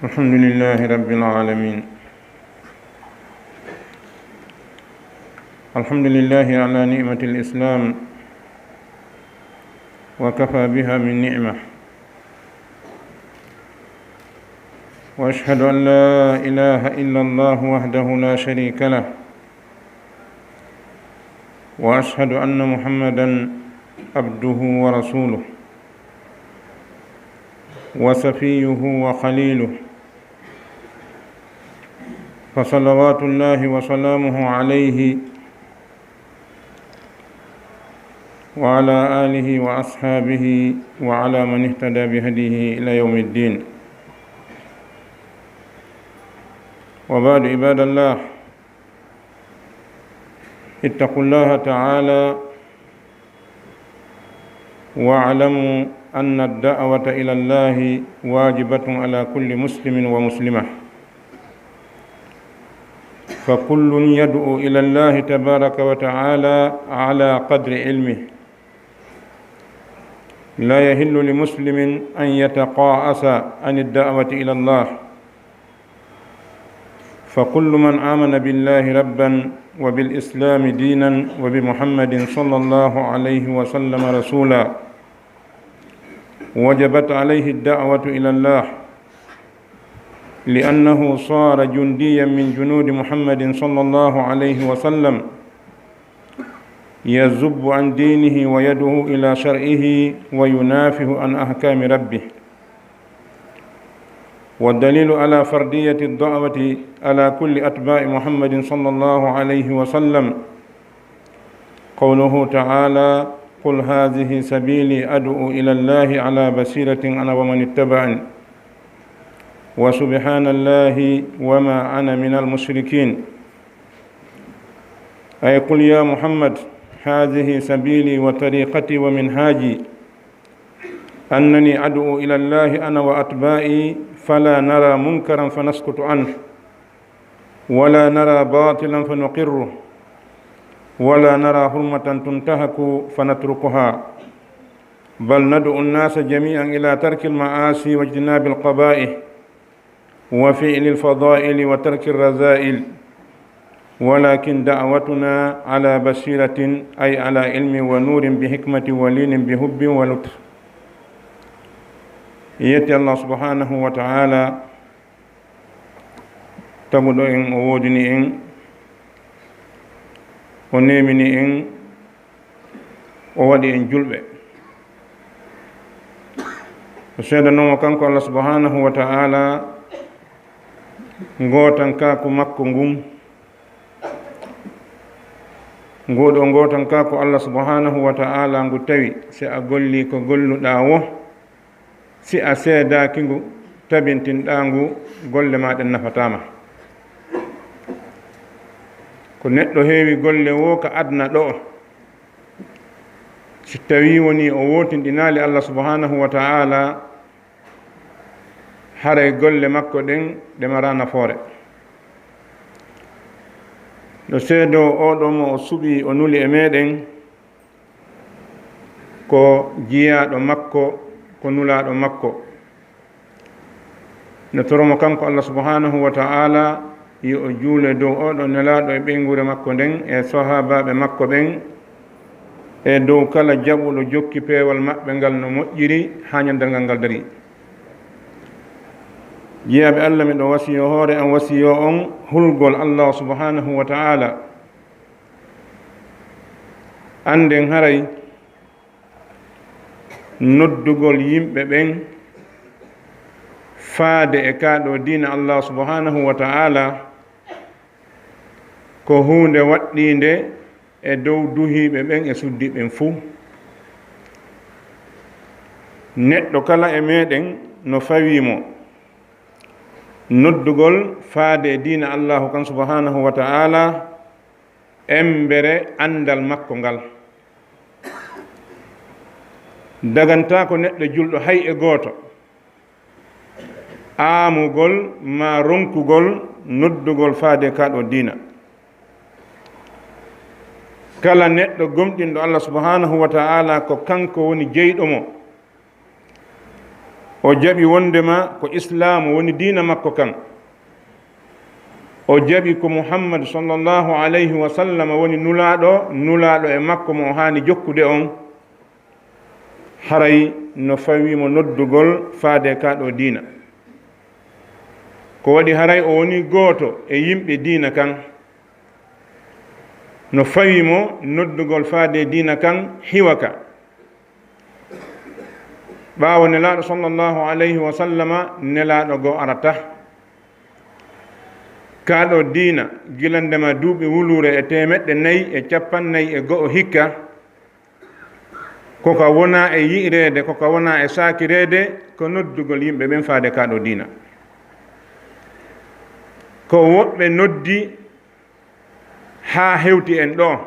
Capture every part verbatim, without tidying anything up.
الحمد لله رب العالمين. الحمد لله على نعمة الإسلام، وكفى بها من نعمة. وأشهد أن لا إله إلا الله وحده لا شريك له، وأشهد أن محمدا عبده ورسوله، وصفيه وخليله، فصلوات الله وسلامه عليه وعلى آله وأصحابه وعلى من اهتدى بهديه إلى يوم الدين. وبعد، عباد الله، اتقوا الله تعالى واعلموا أن الدعوة إلى الله واجبة على كل مسلم ومسلمة، فكل يدعو إلى الله تبارك وتعالى على قدر علمه، لا يحل لمسلم أن يتقاعس عن الدعوة إلى الله، فكل من آمن بالله ربا وبالإسلام دينا وبمحمد صلى الله عليه وسلم رسولا وجبت عليه الدعوة إلى الله، لأنه صار جنديا من جنود محمد صلى الله عليه وسلم، يذب عن دينه ويدعو إلى شرعه وينافح عن أحكام ربه. والدليل على فرضية الدعوة على كل أتباع محمد صلى الله عليه وسلم قوله تعالى: "قل هذه سبيلي أدعو إلى الله على بصيرة أنا ومن اتبعني وسبحان الله وما أنا من المشركين." أي قل يا محمد: "هذه سبيلي وطريقتي ومنهاجي، أنني أدعو إلى الله أنا وأتباعي، فلا نرى منكرا فنسكت عنه، ولا نرى باطلا فنقره، ولا نرى حرمة تنتهك فنتركها، بل ندعو الناس جميعا إلى ترك المعاصي واجتناب القبائح، وفعل الفضائل وترك الرذائل، ولكن دعوتنا على بصيرة، أي على علم ونور بحكمة ولين بحب ولطف." Yetti Allah subhanahu wa ta'ala, taguɗo en, o woodini en, o neemini en, o waɗi en julɓe. O seedanoo mo kanko Allah subhanahu wa ta'ala ngootankaaku makko ngun. Nguɗo ngootankaaku Allah subhanahu wa ta'ala ngu tawi, si a golli ko golluɗaa wo, si a seedaaki ngu, tabintinɗaa ngu, golle maa ɗen nafataa ma. Ko neɗɗo heewi golle wo ka aduna ɗo, si tawii wonii o wootinɗinaali Allah subhanahu wa ta'ala, haray golle makko ɗen ɗe maraa nafoore. No seedoo oo ɗoo mo o suɓii, o nuli e meɗen, ko jiyaaɗo makko, ko nulaaɗo makko. No toro mo kanko Allah subhanahu wa ta'ala, yo o juule dow oo ɗoo nelaaɗo e ɓeynguure makko nden, e sahaabaaɓe makko ɓen, e dow kala jaɓuɗo jokki peewal maɓɓe ngal no moƴƴiri haa ɲandal ngal ngal darii. Jiyaaɓe Allah, miɗo wasiyoo hoore am, wasiyoo on hulgol Allah subhanahu wa ta'ala. Annden haray noddugol yimɓe ɓen faade e kaa ɗoo diina Allah subhanahu wa ta'ala ko huunde waɗɗiinde e dow duhiiɓe ɓen e suddiiɓe ɓen fuu. Neɗɗo kala e meɗen no fawii mo noddugol faade e diina Allahu kan subhanahu wa ta'ala, embere anndal makko ngal. Dagantaako neɗɗo julɗo hay e gooto aamugol maa ronkugol noddugol faade kaa ɗoo diina. Kala neɗɗo gomɗinɗo Allah subhanahu wa ta'ala ko kanko woni jeyɗo mo, O jaɓi wondema ko Islaamu woni diina makko kan. O jaɓi ko Muhammad sallallahu alayhi wa sallam woni nulaaɗo, nulaaɗo e makko mo o haani jokkude on. Haray no fawii mo noddugol faade ka ɗo diina. Ko waɗi haray o woni gooto e yimɓe diina kan. No fawii mo noddugol faade diina kan hiwa ka. Ɓaawo Nelaaɗo sallallahu alayhi wa sallama, Nelaaɗo goo arata. Ka ɗo diina, gila ndema duuɓi wuluure e teemeɗɗe nayi e cappannayi e go'o hikka, ko ka wona e yi'reede, ko ka wona e saakireede, ko noddugol yimɓe ɓen faade ka ɗo diina. Ko woɓɓe noddi haa hewti en ɗo.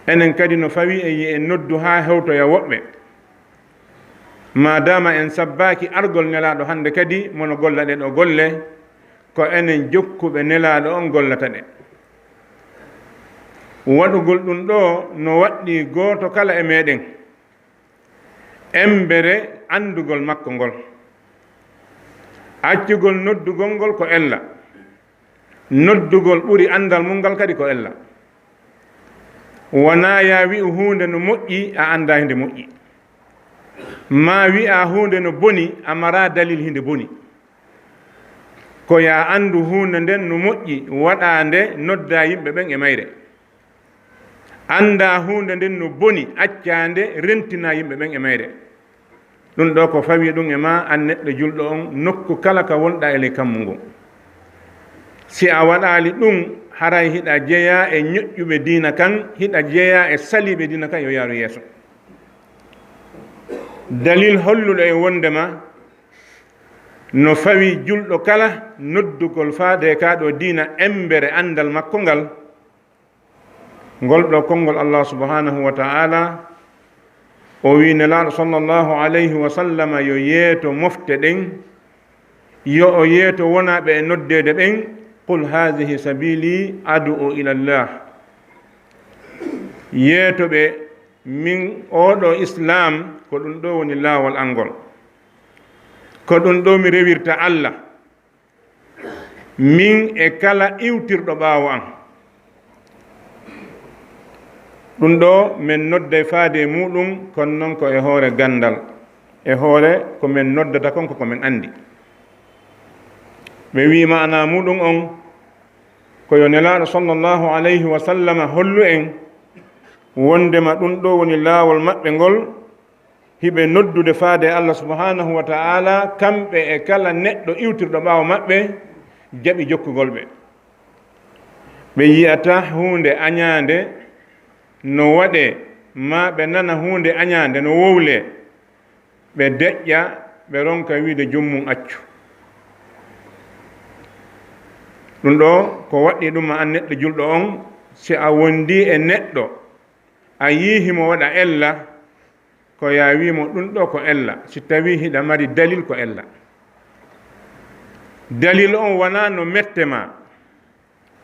Enen kadi no fawii en yi en noddu haa hewtoya woɓɓe. Maadaama en sabbaaki argol Nelaaɗo hannde kadi, mono golla ɗee ɗoo golle, ko enen jokkuɓe Nelaaɗo on gollata ɗe. Waɗugol ɗum ɗoo no waɗɗii gooto kala e meɗen embere anndugol makko ngol. Accugol noddugol ngol ko ella. Noddugol ɓuri anndal mun ngal kadi ko ella. Wonaa yaa wi'u huunde no moƴƴi, a anndaa hinde moƴƴi. Maa wi'aa huunde no boni, a maraa dalil hinde boni. Ko yaa anndu huunde nden no moƴƴi, waɗaa nde, noddaa yimɓe ɓen e mayre. Anndaa huunde nden no boni, accaa nde, rentinaa yimɓe ɓen e mayre. Ɗum ɗoo ko fawii ɗum e maa, an neɗɗo julɗo on, nokku kala ka wonɗaa e ley kammu ngun. Si a waɗaali ɗum, haray hiɗa jeyaa e ñoƴƴuɓe diina kan, hiɗa jeyaa e saliiɓe diina kan yo yaaru yeeso. Dalil holluɗo en wondema no fawii julɗo kala noddugol faade ka ɗo diina embere anndal makko ngal, ngol ɗoo konngol Allah subhanahu wa ta'ala, o wi'i Nelaaɗo sallallahu alayhi wa sallama yo yeeto mofte ɗen, yo o yeeto wonaaɓe e noddeede ɓen, "Qul haadhihi sabiili ad'u ila Allah." Yeeto ɓe min oo ɗoo Islaam, ko ɗum ɗoo woni laawol an ngol. Ko ɗum ɗoo mi rewirta Allah. Min e kala iwtirɗo ɓaawo an. Ɗum ɗoo men nodday faade e muuɗum, kono non ko e hoore ganndal. E hoore ko men noddata kon ko ko men anndi. Ɓe wi'i maanaa muuɗum on, ko yo Nelaaɗo sallallahu alayhi wa sallama hollu en wondema ɗum ɗoo woni laawol maɓɓe ngol, hiɓe noddude faade Allah subhanahu wa ta'ala, kamɓe e kala neɗɗo iwtirɗo ɓaawo maɓɓe, jaɓi jokkugol ɓe. Ɓe yi'ata huunde añaande no waɗee, maa ɓe nana huunde añaande no wowlee, ɓe deƴƴa, ɓe ronka wi'ude joomum accu. Ɗum ɗoo ko waɗɗii ɗum ma an neɗɗo julɗo on, si a wondii e neɗɗo, a yi'i himo waɗa ella, ko yaa wi'i mo ɗum ɗoo ko ella, si tawii hiɗa mari dalil ko ella. Dalil on wonaa no mette maa.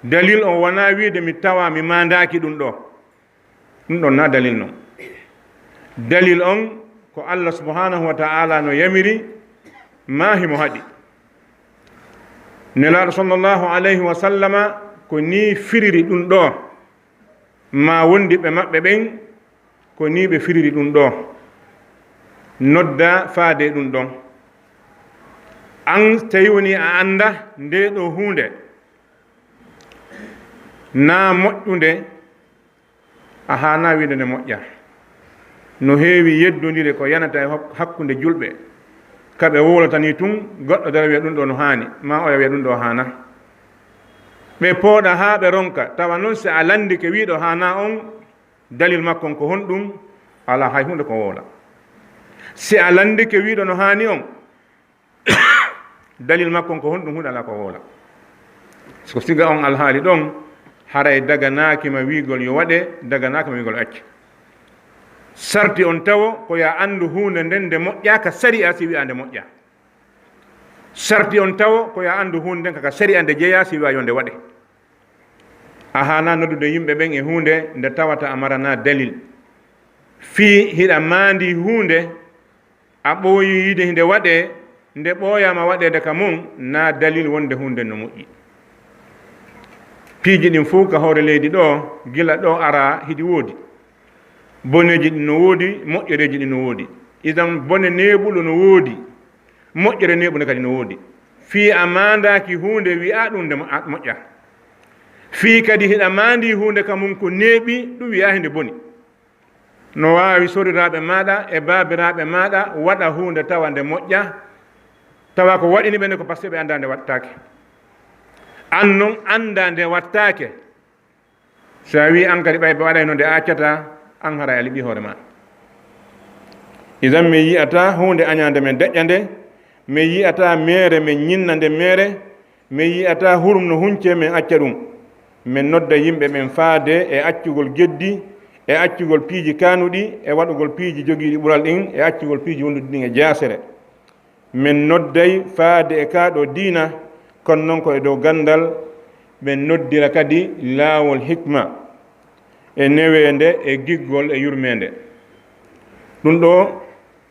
Dalil on wonaa wi'ude mi tawaa mi maandaaki ɗum ɗoo. Ɗum ɗon na dalil non. Dalil on ko Allah subhanahu wa ta'ala no yamiri, maa himo haɗi. Nelaaɗo sallallahu alayhi wa sallama ko nii firiri ɗum ɗoo. Maa wondiɓɓe maɓɓe ɓen, ko nii ɓe firiri ɗum ɗoo. Nodda faade ɗum ɗon. An, tawi woni a annda ndee ɗoo huunde, naa moƴƴunde, a haanaa wi'ude nde moƴƴaa. No heewi yeddondire ko yanata e hok-, hakkunde julɓe. Ka ɓe wowlata nii tun, goɗɗo dara wi'a ɗum ɗoo no haani, maa oya wi'a ɗum ɗoo haanaa. Ɓe pooɗa haa ɓe ronka, tawa non si a lanndike wi'uɗo haanaa on, dalil makko on ko honɗum? Alaa hay huunde ko wowla. Si a lanndike wi'uɗo no haani on, dalil makko on ko honɗum? Huunde alaa ko wowla. So siga on alhaali ɗon, haray daganaaki ma wi'ugol yo waɗe, daganaaki ma wi'ugol accu. Sarti on tawo ko yo a anndu huunde nden nde moƴƴaa ka sari'a si wi'aa nde moƴƴaa. Sarti on tawo ko yo a anndu huunde nden ka, ka sari'a nde jeyaa si wi'aa yo nde waɗe. A haanaa noddude yimɓe ɓen e huunde nde tawata a maranaa dalil. Fii hiɗa maandii huunde, a ɓooyi yiide hinde waɗee, nde ɓooyaama waɗeede ka mum, na dalil wonde huunde no moƴƴi. Piiji ɗin fow ka hoore leydi ɗoo, gila ɗoo araa, hiɗi woodi. Boneeji ɗin no woodi, moƴƴereeji ɗin no woodi. Idan, bone neeɓuɗo no woodi, moƴƴere neeɓunde kadi no woodi. Fii a maandaaki huunde, wi'aa ɗum nde mo-, a-, moƴƴa. Fii kadi hiɗa maandii huunde ka mum ko neeɓi, ɗum wi'aa hinde boni. No waawi soriraaɓe maaɗa e baabiraaɓe maaɗa waɗa huunde tawa nde moƴƴa, tawa ko waɗini ɓe nde ko parce que ɓe anndaa nde wattaake. An non anndaa nde wattaake. So a wii an kadi ɓay ɓe waɗayno nde a accataa, an haray a liɓii hoore ma. Idan min yi'ataa huunde añaande men deƴƴa nde, min yi'ataa meere men ñinna nde meere, min yi'ataa hurum no huncee men acca ɗum. Min nodda yimɓe ɓen faade e accugol geddi, e accugol piiji kaanuɗi, e waɗugol piiji jogiiɗi ɓural ɗin, e accugol piiji wonduɗi ɗin e jaasere. Min nodday faade e kaa ɗoo diina, kono non ko e dow ganndal, ɓe noddira kadi laawol hikma e neweende e giggol e yurmeende. Ɗum ɗoo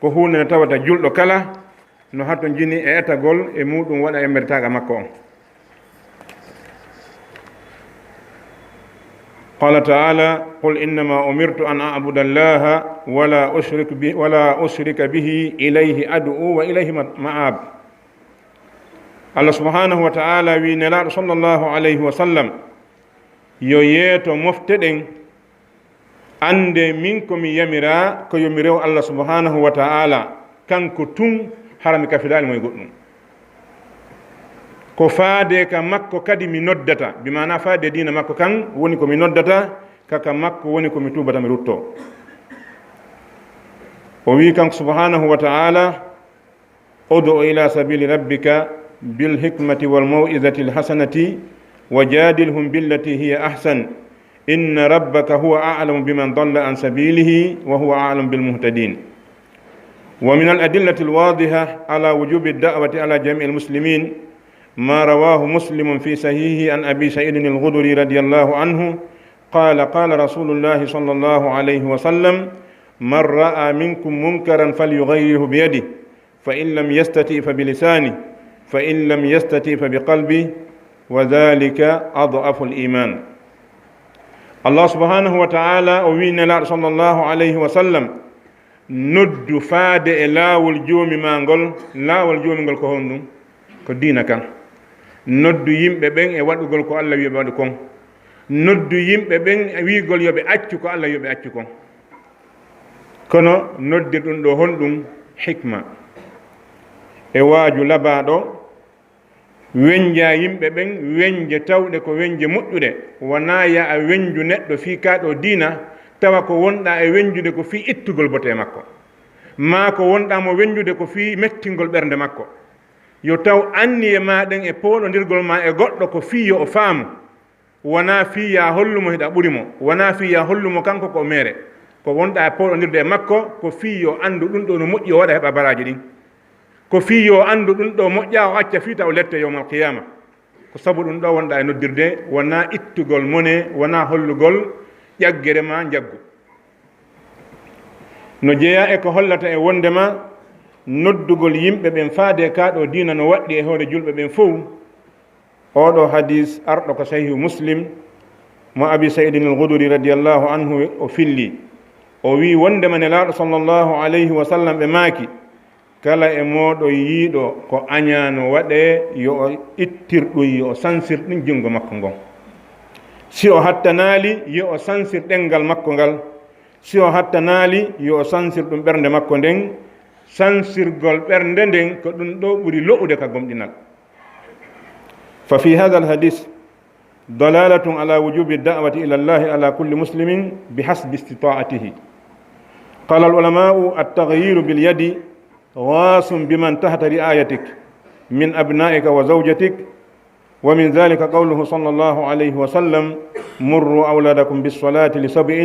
ko huunde nde tawata julɗo kala no hatonjini e etagol e muuɗum waɗa embertaaga makko on. قال تعالى: قل إنما أمرت أن أعبد الله ولا أشرك به، ولا أشرك به، إليه أدعو وإليه مآب. Allah subhanahu wa ta'ala wi Nelaaɗo sallallahu alayhi wa sallam, yo yeeto mofte ɗen, annde min ko mi yamiraa ko yo mi rew Allah subhanahu wa ta'ala, kanko tun, hara mi kafilaali mo e goɗɗum. Ko faade ka makko kadi mi noddata, bi maana faade diina makko kan woni ko mi noddata, ka ka makko woni ko mi tuubata mi ruttoo. O wi kanko subhanahu wa ta'ala: ادع إلى سبيل ربك بالحكمة والموعظة الحسنة وجادلهم بالتي هي أحسن إن ربك هو أعلم بمن ضل عن سبيله وهو أعلم بالمهتدين. ومن الأدلة الواضحة على وجوب الدعوة على جميع المسلمين ما رواه مسلم في صحيحه عن أبي سعيد الخدري رضي الله عنه قال: قال رسول الله صلى الله عليه وسلم: من رأى منكم منكرا فليغيره بيده، فإن لم يستطع فبلسانه، فإن لم يستطع فبقلبه، وذلك أضعف الإيمان. Allah subhanahu wa ta'ala o wi Nelaaɗo sallallahu alayhi wa sallam, noddu faade e laawol Joomi maa ngol. Laawol Joomi ngol ko honɗum? Ko diina kan. Noddu yimɓe ɓen e waɗugol ko Allah wi ɓe waɗu kon. Noddu yimɓe ɓen e wi'ugol yo ɓe accu ko Allah wi ɓe accu kon. Kono noddirɗum ɗoo honɗum? Hikma. E waaju labaaɗo, weñjaa yimɓe ɓen, weñje tawɗe ko weñje moƴƴuɗe. Wanaa yo a weñju neɗɗo fii kaa ɗoo diina, tawa ko wonɗaa e weñjude ko fii ittugol bote makko, maa ko wonɗaa mo weñjude ko fii mettingol ɓernde makko. Yo taw anniye maa ɗen e pooɗondirgol maa e goɗɗo ko fii yo o faamu. Wanaa fii yo a hollu mo hiɗa ɓuri mo, wanaa fii yo a hollu mo kanko ko o meere. Ko wonɗaa e pooɗondirde e makko, ko fii yo anndu ɗum ɗoo no moƴƴi o waɗa heɓa baraaji ɗin. Ko fii yo anndu ɗum ɗoo moƴƴaa o acca fii taw lette yawmal qiyaama. Ko sabu ɗum ɗoo wonɗaa e noddirde, wanaa ittugol mone, wanaa hollugol ƴaggere maa njaggu. No jeyaa e ko hollata e wonndema noddugol yimɓe ɓen faade kaa ɗoo diina no waɗɗi e hoore julɓe ɓen fow. Oo ɗoo hadiis arɗo ko Sahiihu Muslim, mo Abi Sa'iidin al-Khudri radiyallaahu anhu o filli. O wi'i wonndema Nelaaɗo sallallaahu alayhi wa sallam ɓe maaki, kala e mooɗon yi'iiɗo ko añaa no waɗee, yo o ittir ɗum, yo o sansir ɗum junngo makko ngon. Si o hattanaali, yo o sansir ɗemngal makko ngal. Si o hattanaali, yo o sansir ɗum ɓernde makko nden. Sansirgol ɓernde nden ko ɗum ɗoo ɓuri lo'ude ka gomɗinal. ففي هذا الحديث دلالة على وجوب الدعوة إلى الله على كل مسلم بحسب استطاعته. قال العلماء: التغيير باليد خاص بمن تحت رعايتك من أبنائك وزوجتك، ومن ذلك قوله صلى الله عليه وسلم: مروا أولادكم بالصلاة لسبع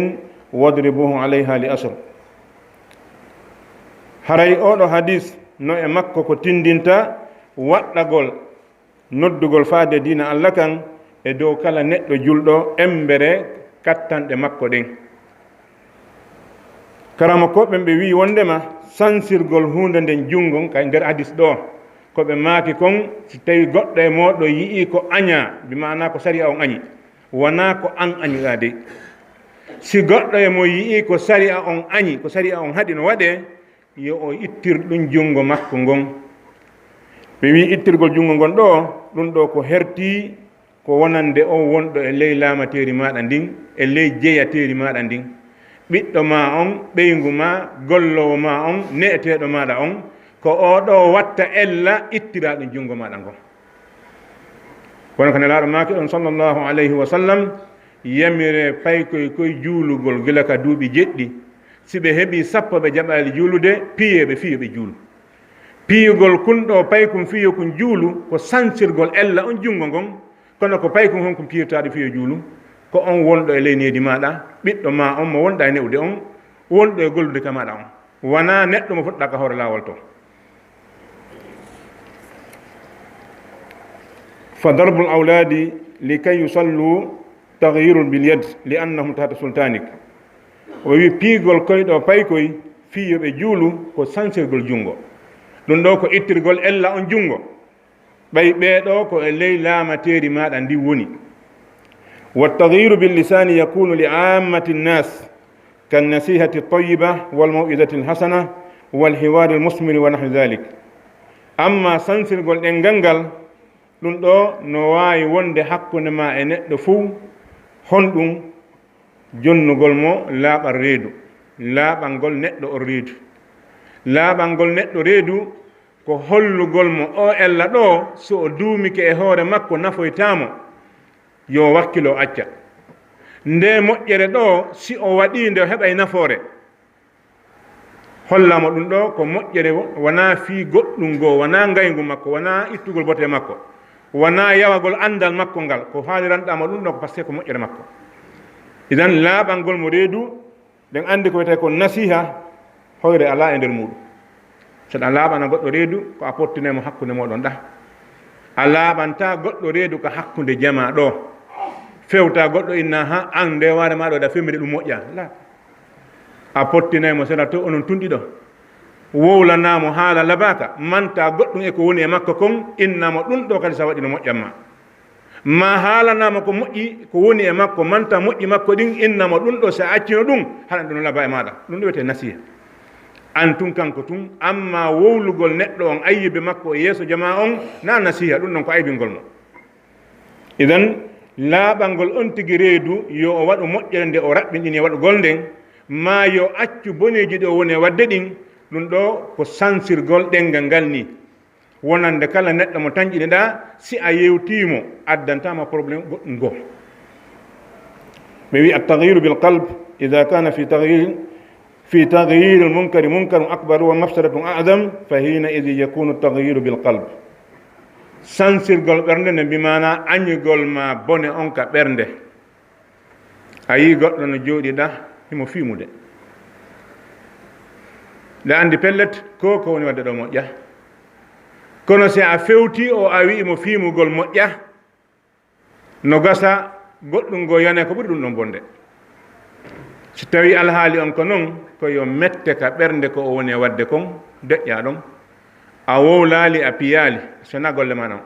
واضربوهم عليها لعشر. Haray oo ɗoo hadiis no e makko ko tinndinta waɗɗagol noddugol faade diina Alla kan e dow kala neɗɗo julɗo embere kattanɗe makko ɗen. Karamokooɓe ɓen ɓe wi'i wonndema sansirgol huunde nden junngo, kay nder hadis ɗoo, ko ɓe maaki kon, si tawi goɗɗo e mooɗon yi'i ko añaa, bi maanaa ko sariya on añi, wonaa ko an añuɗaa dey. Si goɗɗo e mon yi'i ko sariya on añi, ko sariya on haɗi no waɗee, yo o ittir ɗum junngo makko ngon. Ɓe wi'i ittirgol junngo ngon ɗoo, ɗum ɗoo ko hertii ko wonande on wonɗo e ley laamateeri maaɗa ndin, e ley jeyateeri maaɗa ndin. Ɓiɗɗo maa on, ɓeyngu maa, golloowo maa on, ne'eteeɗo maaɗa on, ko oo ɗoo watta ella ittiraa ɗum junngo maaɗa ngon. Kono ko Nelaaɗo maaki on, sallallahu alayhi wa sallam, yamiree paykoy koy juulugol gila ka duuɓi jeɗɗi. Si ɓe heɓii sappo ɓe jaɓaali juulude, piyee ɓe fii yo ɓe juulu. Piyugol kun ɗoo paykun fii yo kun juulu, ko sansirgol ella on junngo ngon, kono ko paykun hon kun piyirtaa ɗum fii yo juulu? Ko on wonɗo e ley needi maaɗa, ɓiɗɗo maa on mo wonɗaa e ne'ude on, wonɗo e gollude ka maaɗa on. Wonaa neɗɗo mo fuɗɗaa ka hoore laawol to. Fa darbul awlaadi likay yusallu tagyirun bil yad li annahum tahta sultaanik. O wi'i piigol koy ɗoo paykoy fii yo ɓe juulu ko sansirgol junngo. Ɗum ɗoo ko ittirgol ella on junngo. Ɓay ɓee ɗoo ko e ley laamateeri maaɗa ndin woni. Wa tagyiru bil lisaani yakunu li aammati nnaas, kan nasihati tayyiba wal maw'izati lhasana wal hiwaari lmusmiri wa nahwi dhalik. Amma sansirgol ɗenngal ngal, ɗum ɗoo no waawi wonde hakkunde maa e neɗɗo fow, honɗum? Jonnugol mo laaɓal reedu, laaɓangol neɗɗo on reedu. Laaɓangol neɗɗo reedu ko hollugol mo oo ella ɗoo, so o duumike e hoore makko nafoytaa mo, yo wakkilo acca. Ndee moƴƴere ɗoo, si o waɗii nde, o heɓay nafoore. Holla mo ɗum ɗoo ko moƴƴere, wo-, wonaa fii goɗɗum goo, wonaa ngayngu makko, wonaa ittugol bote makko, wonaa yawagol anndal makko ngal. Ko haaliranɗaa mo ɗum ɗoo ko parce que ko moƴƴere makko. Idan, laaɓangol mo reedu, ɗen anndi ko wiyetee ko nasiha, hoyre alaa e nder muuɗum. So ɗa laaɓana goɗɗo reedu, ko a pottinay mo hakkunde mooɗon ɗaa. A laaɓantaa goɗɗo reedu ka hakkunde jamaa ɗoo. Fewtaa goɗɗo inna, ha, an nde waare maa ɗoo ɗa femiri ɗum moƴƴaa. La. A pottinay mo sera to onon tun ɗiɗo. Wowlanaa mo haala labaaka, manta goɗɗum e ko woni e makko kon, inna mo ɗum ɗoo kadi sa waɗi no moƴƴan ma. Ma haalana mo ko moƴƴi, ko woni e makko, manta moƴƴi makko ɗin, inna mo ɗum ɗoo, si a accino ɗum, haɗan ɗum no laba e maaɗa. Ɗum ɗoo wiyetee nasiha. An tun kanko tun, amma wowlugol neɗɗo on ayyibe makko e yeeso jamaa on, na nasiha, ɗum ɗon ko aybingol mo. Idan, laaɓangol on tigi reedu, yo o waɗu moƴƴere nde o raɓɓinɗini e waɗugol nden, maa yo accu boneeji ɗi o woni e waɗde ɗin, ɗum ɗoo ko sansirgol ɗenngal ngal nii. Wonande kala neɗɗo mo tanƴiniɗaa, si a yewtii mo, addantaa ma problème goɗɗum goo. Ɓe wi, at-taghyiru bil qalb, idha kana fi taghyir, fi taghyiril munkari munkarun akbar wa mafsadatun a'zam, fa hina idhin yakunu at-taghyiru bil qalb. Sansirgol ɓernde nde, bi maana añugol ma bone on ka ɓernde. A yii goɗɗo no jooɗi ɗa, himo fiimude. Ɗa anndi pellet, ko ko woni waɗde ɗo moƴƴa. Kono si a fewti o, a wi'i mo fiimugol moƴƴa, no gasa goɗɗum goo yone ko ɓuri ɗum ɗon bonde. Si tawi alhaali on ko non, ko yo mette ka ɓernde ko o woni e waɗde kon, deƴƴa ɗon. A wowlaali, a piyaali, sona golle ma non.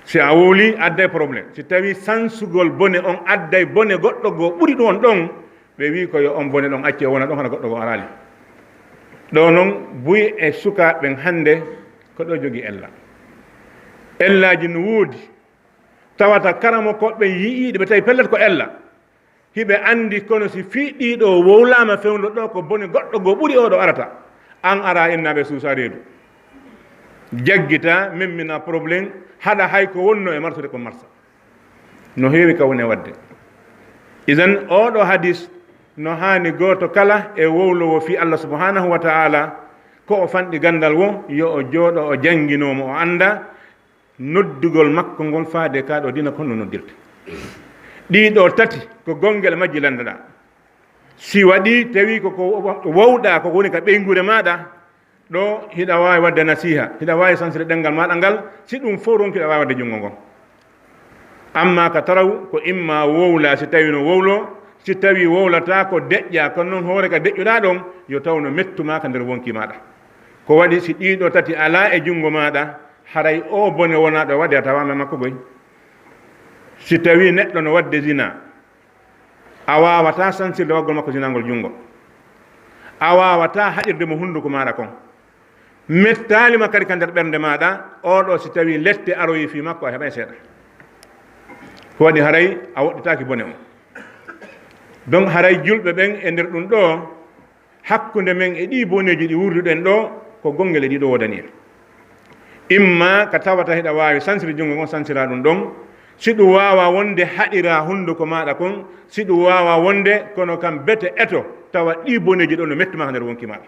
Si a wowli, adday problème. Si tawi sansugol bone on adday bone goɗɗo goo ɓuri ɗum on ɗon, ɓe wi ko yo on bone ɗon acce, o wona ɗon hana goɗɗo goo araali. Ɗo non, buy e sukaaɓe ɓen hannde, ko ɗo jogi ella. Ellaaji no woodi. Tawata karamokooɓe ɓen yi'iiɗi ɓe tawi pellet ko ella. Hiɓe anndi, kono si fii ɗiɗo wowlaama fewndo ɗo, ko bone goɗɗo goo ɓuri oo ɗo arata. An ara innaaɓe suusa reedu. Jaggita, memmina problème, haɗa hay ko wonno e marsude ko marsa. No heewi ka woni e waɗde. Idan, oo ɗo hadis no haani gooto kala e wowlowo fii Allah subhanahu wa ta'ala, ko o fanɗi ganndal wo, yo o jooɗo, o jannginoo mo, o annda noddugol makko ngol faade ka ɗo diina ko honno noddirta. Ɗii ɗoo tati ko gonngel majji lanndaɗaa. Si waɗii, tawi ko ko wowɗaa, ko woni ka ɓeynguure maaɗa, ɗo hiɗa waawi waɗde nasiha, hiɗa waawi sansire ɗenngal maaɗa ngal, si ɗum fow ronki, hiɗa waawi waɗde junngo ngon. Amma ka taraw, ko imma wowla, si tawi no wowlo, Si tawii wowlataa ko deƴƴaa, kono noon hoore ka deƴƴuɗaa ɗon, yo taw no mettu maa ka nder wonki maaɗa. Ko waɗi si ɗiiɗo tati alaa e junngo maaɗa, haray oo bone wonaa ɗo waɗde a tawaama e makko goy. Si tawii neɗɗo no waɗde zina, a waawataa sansirde waggol makko zina ngol junngo. A waawataa haɗirde mo hunnduko maaɗa kon. Mettaali ma kadi ka nder ɓernde maaɗa, oo ɗo si tawii lette aroyi fii makko, a heɓay seeɗa. Ko waɗi haray a woɗɗitaaki bone on. Donc haray julɓe ɓen e nder ɗum ɗo, hakkunde men e ɗii boneeji ɗi wurduɗen ɗo, ko gonngel e ɗiɗo woodani en. Imma ka tawata hiɗa waawi sansir junngo ngon, sansiraa ɗum ɗon. Si ɗum waawaa wonde, haɗiraa hunnduko maaɗa kon. Si ɗum waawaa wonde, kono kam bete eto, tawa ɗii boneeji ɗo no mettu maa ka nder wonki maaɗa.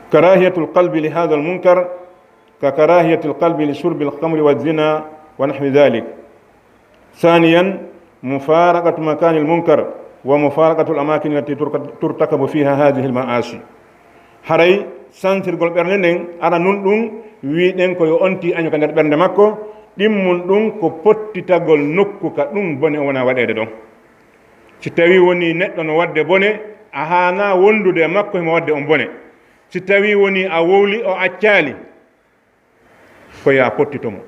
كراهية القلب لهذا المنكر ككراهية القلب لشرب الخمر والزنا ونحو ذلك. ثانيا، مفارقة مكان المنكر ومفارقة الأماكن التي ترك-، ترتكب فيها هذه المعاصي. Haray sansirgol ɓernde nden, ara nun ɗum wi'ɗen ko yo onti año ka nder ɓernde makko, ɗimmun ɗum ko pottitagol nokku ka ɗum bone o wona waɗeede ɗon. Si tawii wonii neɗɗo no waɗde bone, a haanaa wondude e makko himo waɗde on bone. Si tawii wonii a wowli, o accaali, ko yo a pottito mo.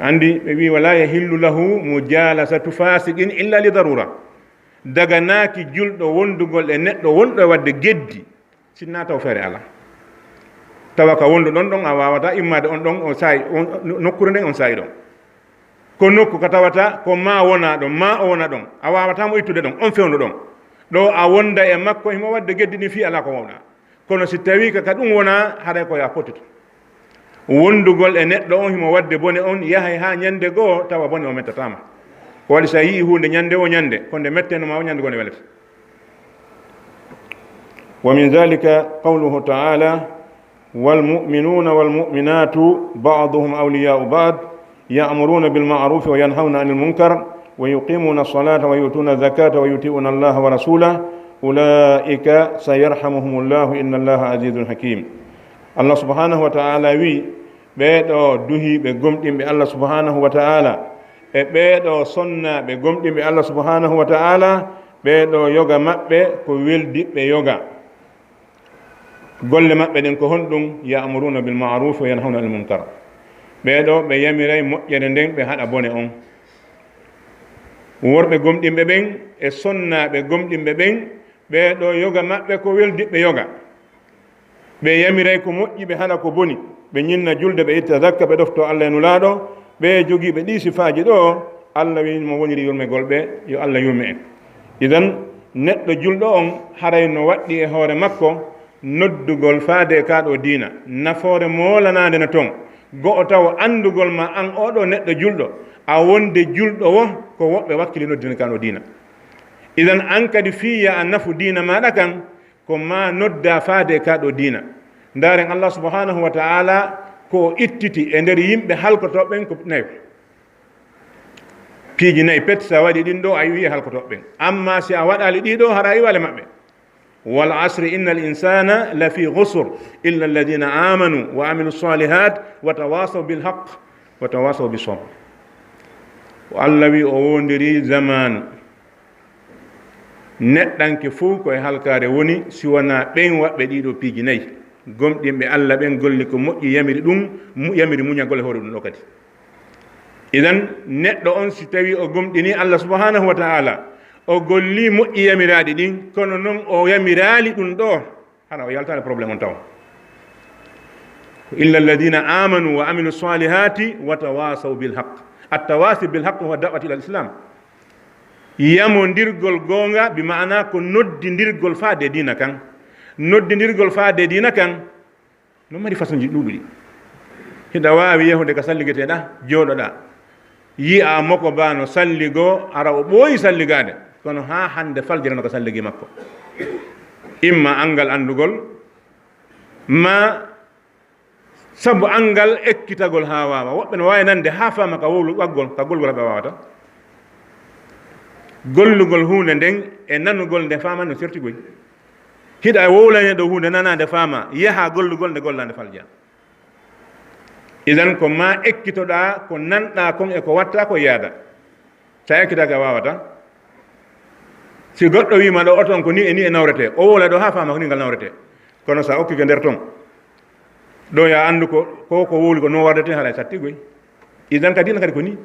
Anndi ɓe wi'i, "ولا يحل له مجالسة فاسق إلا لضرورة." Daganaaki julɗo wondugol e neɗɗo wonɗo e waɗde geddi, sinna taw feere alaa. Tawa ka wonduɗon ɗon, a waawataa immaade on ɗon, on saa'i, on, nokkuure nden on saa'i ɗon. Ko nokku ka tawata ko maa wona ɗon, maa o wona ɗon. A waawataa mo ittude ɗon, on fewndo ɗon. Ɗo a wonda e makko, himo waɗde geddi ɗin fii alaa ko wowɗaa. Kono si tawii ka, ka ɗum wonaa, haray ko yo a pottito. Wondugol e neɗɗo on himo waɗde bone on, yahay haa ñande goo, tawa bone o mettataa ma. Ko waɗi si a yi'ii huunde ñande o ñande, ko nde metteno ma o ñande goo nde welete. ومن ذلك قوله تعالى: والمؤمنون والمؤمنات بعضهم أولياء بعض يأمرون بالمعروف وينهون عن المنكر ويقيمون الصلاة ويؤتون الزكاة ويطيعون الله ورسوله أولئك سيرحمهم الله إن الله عزيز حكيم. Allah subhanahu wa ta'ala wi, ɓee ɗo duhiiɓe gomɗinɓe Allah subhanahu wa ta'ala, e ɓee ɗo sonnaaɓe gomɗinɓe Allah subhanahu wa ta'ala, ɓee ɗo yoga maɓɓe ko weldiɓɓe yoga. Golle maɓɓe ɗen ko honɗum? يأمرون بالمعروف وينهون عن المنكر. Ɓee ɗo ɓe yamiray moƴƴere nden, ɓe haɗa bone on. Worɓe gomɗinɓe ɓen e sonnaaɓe gomɗinɓe ɓen, ɓee ɗo yoga maɓɓe ko weldiɓɓe yoga. Ɓe yamiray ko moƴƴi, ɓe haɗa ko boni. Ɓe ñinna julde, ɓe itta zakka, ɓe ɗoftoo Allah e Nulaaɗo, ɓe jogiiɓe ɗii sifaaji ɗo, Allah wi mo woniri yurmegol ɓe, yo Allah yurme en. Idan, neɗɗo julɗo on haray no waɗɗi e hoore makko noddugol faade e kaa ɗoo diina, nafoore moolanaande no ton. Go'o taw anndugol ma an oo ɗoo neɗɗo julɗo, a wonde julɗo wo ko woɓɓe wakkili noddina kaa ɗoo diina. Idan, an kadi fii ya a nafu diina maaɗa kan, ko maa noddaa faade e kaa ɗoo diina. Ndaaren Allah subhanahu wa ta'ala ko o ittiti e nder yimɓe halkotooɓe ɓen ko nayo. Piiji nayi pet, si a waɗi ɗin ɗoo, a iwii e halkotooɓe ɓen. Amma si a waɗaali ɗii ɗoo, hara a iwaali maɓɓe. والعصر إن الإنسان لفي خسر إلا الذين آمنوا وعملوا الصالحات وتواصوا بالحق وتواصوا بالصبر. Ko Allah wi o wondirii zamaanu. Neɗɗanke fow ko e halkaare woni, si wanaa ɓen waɗɓe ɗii ɗoo piiji nayi. Gomɗinɓe Allah ɓen golli ko moƴƴi, yamiri ɗum, mu-, yamiri muñagol e hoore ɗum ɗoo kadi. Idan, neɗɗo on si tawii o gomɗinii Allah subhanahu wa ta'ala, o gollii moƴƴi yamiraaɗi ɗin, kono non o yamiraali ɗum ɗoo, hana o yaltaani problème on taw. إلا الذين آمنوا وعملوا الصالحات وتواصوا بالحق. التواصي بالحق هو الدعوة إلى الإسلام. Yamondirgol goonga, bi maana ko noddindirgol faade diina kan. Noddindirgol faade diina kan no mari façon ji ɗuuɗuɗi. Hiɗa waawi yahude ka salligeteeɗa, jooɗoɗa, yi'a moko ba no salligo, ara o ɓooyi salligaade, kono haa hannde faljere no ka salligi makko. Imma anngal anndugol, ma sabu anngal ekkitagol haa waawa. Woɓɓe no waawi nande haa faama ka wowlu waggol, ka golgol ɓe waawata. Gollugol huunde nden e nanugol nde faama no serti goy. Hiɗa wowlane ɗo huunde nanaande faama, yaha gollugol nde gollaande falja. Idan ko ma ekkitoɗaa ko nanɗaa kon e ko waɗtaa ko yaada. So a ekkitaaki a waawataa. Si goɗɗo wiima ɗo oto on ko ni e ni e nawretee, o wowla ɗo haa faama ko ni ngal nawretee. Kono so a okkike nder ton, ɗo ya anndu ko, ko, ko wowli ko no wardetee, haray satti goy. Idan ka diina kadi ko ni.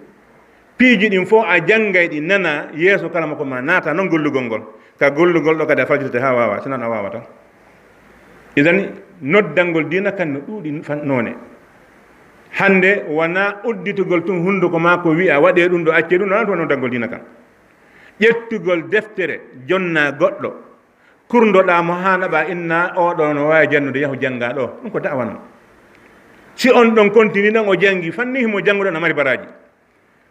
Piiji ɗin fof a janngay ɗi nana yeeso kala mo ko ma naata noon gollugol ngol. Ka gollugol ɗo kadi a fajirte haa waawa, sinon a waawataa. Idan noddangol diina kan no ɗuuɗi fan-, noone. Hannde wonaa udditugol tun hunnduko maa ko wi'a waɗee ɗum ɗo accee ɗum, wonaa ɗum noddangol diina kan. Ƴettugol deftere jonnaa goɗɗo, kurdoɗaa mo haa naɓaa inna oo ɗoo no waawi janndude, yahu janngaa ɗoo. Ɗum ko da'wa non. Si on ɗon continue ɗon o janngi fanni himo janngude no mari baraaji.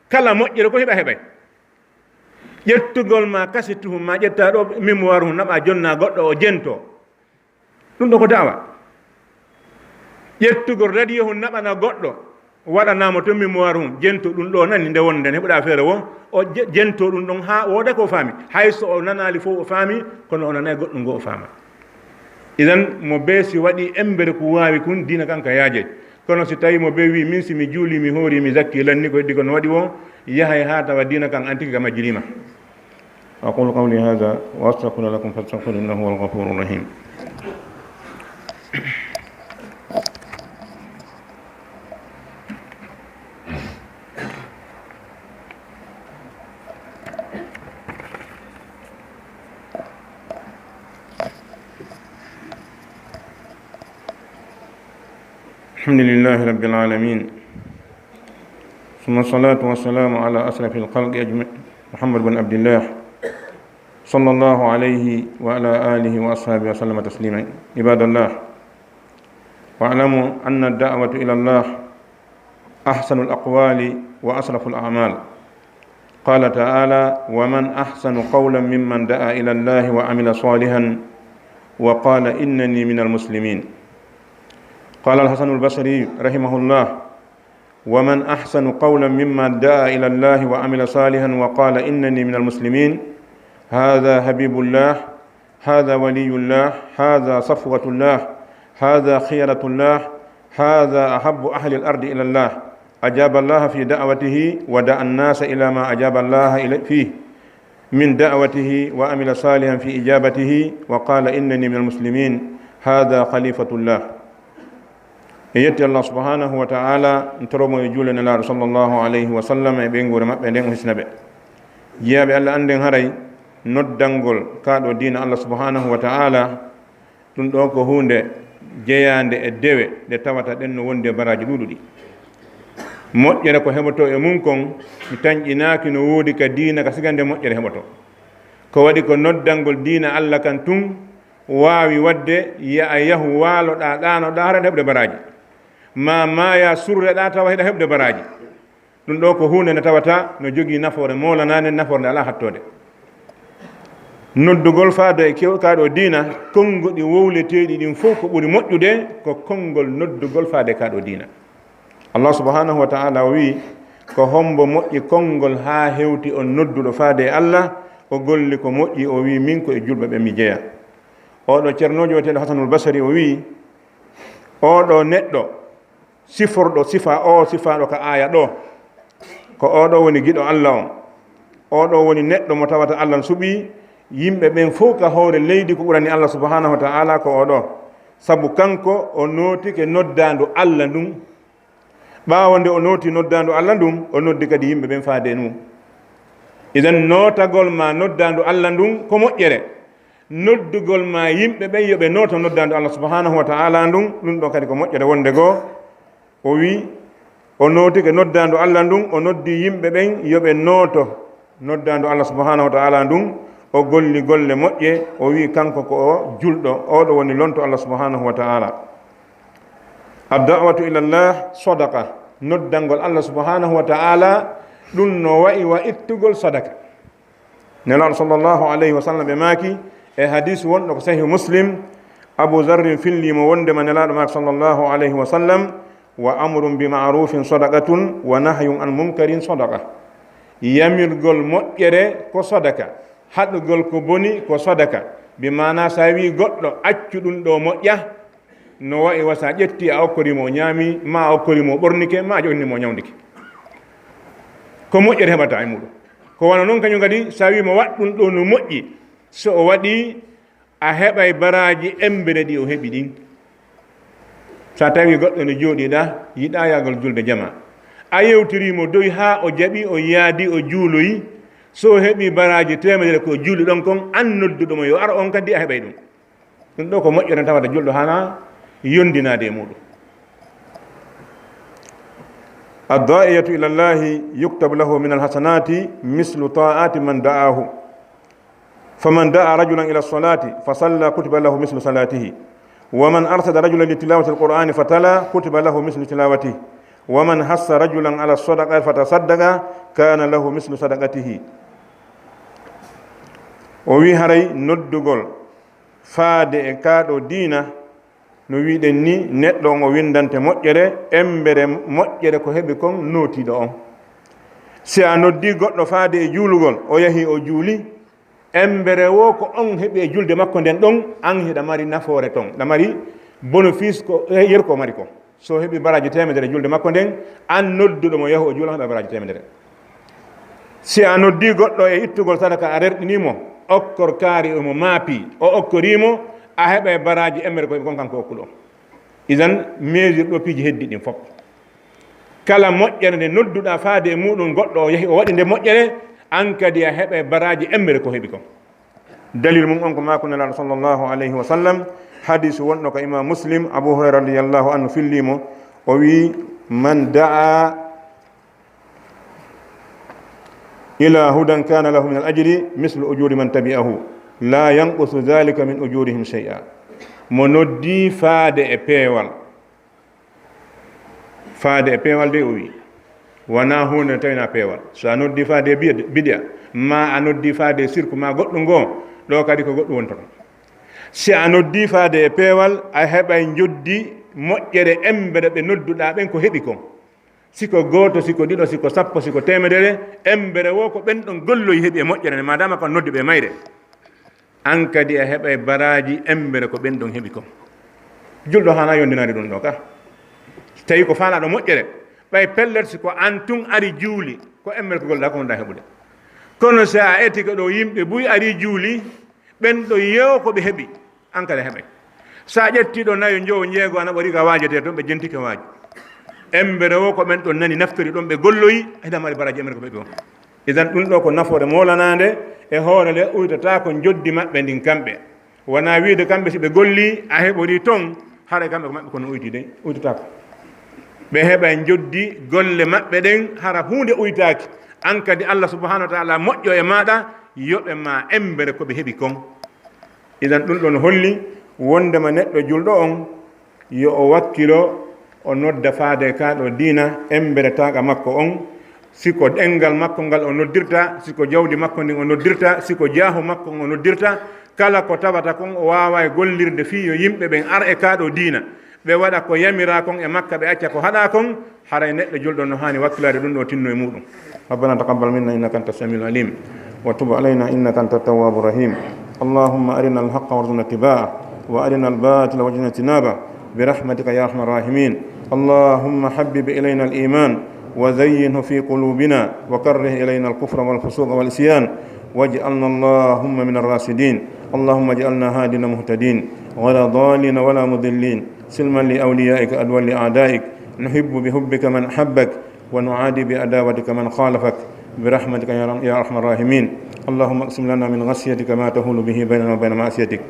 Kala moƴƴere ko heɓa heɓay. Ƴettugol ma kasetu hun ma ƴetta ɗo mémoire hun naɓa jonna goɗɗo o jento. Ɗum ɗo ko da'wa. Ƴettugol radio hun naɓana goɗɗo waɗanamo to mémoire hun jento ɗum ɗo nani nde wonde heɓuɗa feere wo o je-, jento ɗum ɗon ha wooda ko faami. Hay so o nanali fof o faami kono o nanay goɗɗum ngo o faama. Idan mo bee si waɗi embere ko waawi kun, diina kan ka yaajay. Kono si tawi mo bee wi min si mi juuli, mi hoori, mi zakki, lanni ko heddi ko no waɗi wo, yahay haa tawa diina kan an tigi ka majjiriima. أقول قولي هذا وأستغفر لكم فاستغفروا إنه هو الغفور الرحيم. الحمد لله رب العالمين. ثم الصلاة والسلام على أشرف الخلق أجمع-، محمد بن عبد الله، صلى الله عليه وعلى آله وأصحابه وسلم تسليما. عباد الله، واعلموا أن الدعوة إلى الله أحسن الأقوال وأشرف الأعمال. قال تعالى: ومن أحسن قولا ممن دعا إلى الله وعمل صالحا وقال إنني من المسلمين. قال الحسن البصري رحمه الله: ومن أحسن قولا ممن دعا إلى الله وعمل صالحا وقال إنني من المسلمين، هذا حبيب الله، هذا ولي الله، هذا صفوة الله، هذا خيرة الله، هذا أحب أهل الأرض إلى الله، أجاب الله في دعوته ودعا الناس إلى ما أجاب الله إلي-، فيه من دعوته وعمل صالحا في إجابته وقال إنني من المسلمين، هذا خليفة الله. En yetti Allah subhanahu wa ta'ala, en toromo e juule Nelaaɗo sallallahu alayhi wa sallam e ɓeynguure maɓɓe nden o hisna ɓe. Jiyaaɓe Allah, annden haray noddangol kaa ɗo diina Allah subhanahu wa ta'ala, ɗum ɗo ko huunde jeyaande e dewe ɗe tawata ɗen no wondi e baraaji ɗuuɗuɗi. Moƴƴere ko heɓotoo e mum kon, mi tanƴinaaki no woodi ka diina ka siga nde moƴƴere heɓotoo. Ko waɗi ko noddangol diina Allah kan tun waawi waɗde, ya a yahu waaloɗaa, ɗaanoɗaa, haɗa heɓde baraaji. Ma maaya surreɗaa tawa hiɗa heɓde baraaji. Ɗum ɗo ko huunde nde tawata no jogii nafoore moolanaande, nafoore nde alaa hattoode. Noddugol faade e kew-, kaa ɗo diina, konnguɗi wowleteeɗi ɗin fof ko ɓuri moƴƴude ko konngol noddugol faade kaa ɗo diina. Allah subhanahu wa ta'ala o wi'i, ko hombo moƴƴi konngol haa hewti on nodduɗo faade e Allah, o golli ko moƴƴi, o wi'i, min ko e julɓe ɓe mi jeya. Oɗo ceernoojo wi'eteeɗo Hasanul Basri o wi'i, oɗo neɗɗo siforɗo sifa o sifaaɗo ka aaya ɗo, ko oɗo woni giɗo Allah on. Oɗo woni neɗɗo mo tawata Allah n suɓii yimɓe ɓen fof ka hoore leydi ko ɓurani Allah subhanahu wa ta'ala ko oɗo. Sabu kanko o nootike noddaandu Allah ndun. Ɓaawo nde o nooti noddaandu Allah ndun, o noddi kadi yimɓe ɓen faade e mum. Idan nootagol ma noddaandu Allah ndun ko moƴƴere. Noddugol ma yimɓe ɓen yo ɓe nooto noddaandu Allah subhanahu wa ta'ala ndun, ɗum ɗon kadi ko moƴƴere wonde goo. O wi, o nootike noddaandu Allah ndun, o noddi yimɓe ɓen yo ɓe nooto noddaandu Allah subhanahu wa ta'ala ndun, o golli golle moƴƴe, o wi kanko ko o julɗo, oɗo woni lonto Allah subhanahu wa ta'ala. Ad-da'watu ila Allah sadaqa, noddangol Allah subhanahu wa ta'ala, ɗum no wa'i wa ittugol sadaka. Nelaaɗo sallallahu alayhi wa sallam ɓe maaki e hadis wonɗo ko Sahih Muslim, Abu Zarrin filliimo wondema Nelaaɗo maaki sallallahu alayhi wa sallam, wa amrun bi ma'rufin sadaqatun wa nahyun an munkarin sadaqa. Yamirgol moƴƴere ko sadaka, haɗugol ko boni ko sadaka. Bi maana sa wi goɗɗo accu ɗum ɗo moƴƴa, No wayi wa so a ƴetti a okkori mo o ñaami, ma a okkori mo o ɓornike, ma a ƴonni mo o ñawndike. Ko moƴƴere heɓata e muɗum. Ko wano non kañum kadi, so a wii mo waɗ ɗum ɗo no moƴƴi, so o waɗi, a heɓay baraaji embere ɗi o heɓi ɗin. So a tawi goɗɗo no jooɗiɗa, yiɗa yaagol julde jama, a yewtiri mo doy haa o jaɓi, o yaadi, o juuloyi, so o heɓi baraaji teemedere ko o juuli ɗon kon, an nodduɗo mo yo ar on kadi a heɓay ɗum. Ɗum ɗo ko moƴƴere tawata julɗo hana yondinaade e muɗum. الداعية إلى الله يكتب له من الحسنات مثل طاعة من دعاه، فمن دعا رجلا إلى الصلاة فصلى كتب له مثل صلاته، ومن أرشد رجلا لتلاوة القرآن فتلا كتب له مثل تلاوته، ومن حث رجلا على الصدقة فتصدق كان له مثل صدقته. O wi haray noddugol faade e kaaɗo diina, no wiɗen ni, neɗɗo on o windante moƴƴere, embere moƴƴere ko heɓi kon nootiiɗo on. Si a noddi goɗɗo faade e juulugol, o yahi o juuli, embere wo ko on heɓi e julde makko nden ɗon, an hiɗa mari nafoore ton, ɗa mari bénéfice ko, eh, yer ko mari ko. So heɓi baraaji teemedere julde makko nden, an nodduɗo mo yahu o juula, heɓa baraaji teemedere. Si a noddi goɗɗo e ittugol sadaka, a rerɗini mo, okkor kaari mo maapi, o okkori mo, a heɓay baraaji embere ko heɓi kon kanko okkuɗo. Idan, mesure ɗo piiji heddi ɗin fof. Kala moƴƴere nde nodduɗa faade e muɗum goɗɗo o yahi o waɗi nde moƴƴere, an kadi a heɓay baraaji embere ko heɓi kon. Dalil mum on ko maaku Nelaaɗo sallallahu alayhi wa sallam, hadiisu wonɗo ko Imam Muslim, Abu Hurayra radiyallahu anhu filli mo, o wi, "Man da'a ila hudan kana lahu min al ajri mislu ujuri man tabi'ahu, la yanqusu dhalika min ujurihim shay'a." Mo noddi faade e peewal. Faade e peewal de o wi, wona huunde nde tawina peewal. So a noddi faade e bid-, bid'a, ma a noddi faade e sirku, ma goɗɗum ngo, ɗo kadi ko goɗɗum wontoto. Si a noddi faade e peewal, a heɓay njoddi moƴƴere embere ɓe nodduɗa ɓen ko heɓi kon. Si ko gooto, si ko ɗiɗo, si ko sappo, si ko teemedere, embere wo ko ɓen ɗon golloyi heɓi e moƴƴere nde, madama ko a noddi ɓe mayre. An kadi a heɓay baraaji embere ko ɓen ɗon heɓi kon. Julɗo hana yondinaade ɗum ɗo ka. Tawi ko faalaɗo moƴƴere, ɓay pellet si ko an tun ari juuli, ko embere ko golloɗa ko wonɗa heɓude. Kono si a etike ɗo yimɓe buy ari juuli, ɓen ɗo yeewo ko ɓe heɓi, an kadi a heɓay. Sa ƴetti ɗo nayo, njowo, njeego, a naɓori ka waajete toon, ɓe jentike waaju. Embere wo ko ɓen ɗon nani naftori ɗon, ɓe golloyi, hiɗa mari baraaji embere ko ɓe heɓi on. Idan ɗum ɗo ko nafoore moolanaande e hoore nde uytata ko njoddi maɓɓe ndin kamɓe. Wona wiide kamɓe si ɓe golli, a heɓori toon, haray kamɓe ko maɓɓe kono uyti de, uytataako. Ɓe heɓay njoddi golle maɓɓe ɗen, hara huunde uytaaki. An kadi Allah subhanahu wa ta'ala moƴƴo e maaɗa, yoɓe ma embere ko ɓe heɓi kon. Idan ɗum ɗon holli wondema neɗɗo julɗo on, yo o wakkilo, o nodda faade ka ɗo diina, embere taaqa makko on, si ko ɗenngal makko ngal o noddirta, si ko jawdi makko ndin o noddirta, si ko jaahu makko on o noddirta, kala ko tawata kon o waaway gollirde fii yo yimɓe ɓen ar e ka ɗo diina, ɓe waɗa ko yamiraa kon e makka, ɓe acca ko haɗaa kon, haray neɗɗo julɗo no haani wakkilaade ɗum ɗo tinno e muuɗum. ربنا تقبل منا إنك أنت السميع العليم، وتب علينا إنك أنت التواب الرحيم. اللهم أرنا الحق وارزقنا اتباعه، وأرنا الباطل وارزقنا اجتنابه، برحمتك يا أرحم الراحمين. اللهم حبب إلينا الإيمان وزينه في قلوبنا، وكره إلينا الكفر والفسوق والعصيان، واجعلنا اللهم من الراشدين. اللهم اجعلنا هادين مهتدين، غير ضالين ولا مضلين، سلما لأوليائك عدوا لأعدائك، نحب بحبك من أحبك، ونعادي بعداوتك من خالفك، برحمتك يا رم-، يا أرحم الراحمين. اللهم اقسم لنا من خشيتك ما تحول به بيننا وبين معصيتك،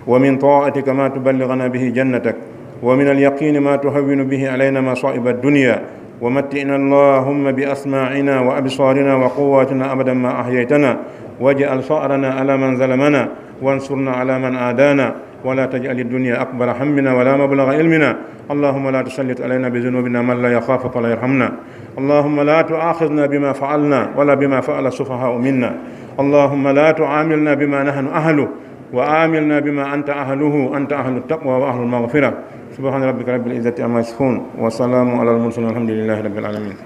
ومن طاعتك ما تبلغنا به جنتك، ومن اليقين ما تهون به علينا مصائب الدنيا، ومتعنا اللهم بأسماعنا وأبصارنا وقواتنا أبدا ما أحييتنا، واجعل ثأرنا على من ظلمنا، وانصرنا على من عادانا، ولا تجعل الدنيا أكبر همنا ولا مبلغ علمنا. اللهم لا تسلط علينا بذنوبنا من لا يخافك ولا يرحمنا. اللهم لا تؤاخذنا بما فعلنا ولا بما فعل السفهاء منا. اللهم لا تعاملنا بما نحن أهله، وعاملنا بما أنت أهله، أنت أهل التقوى وأهل المغفرة. سبحان ربك رب العزة عما يصفون، وسلام على المرسلين، والحمد لله رب العالمين.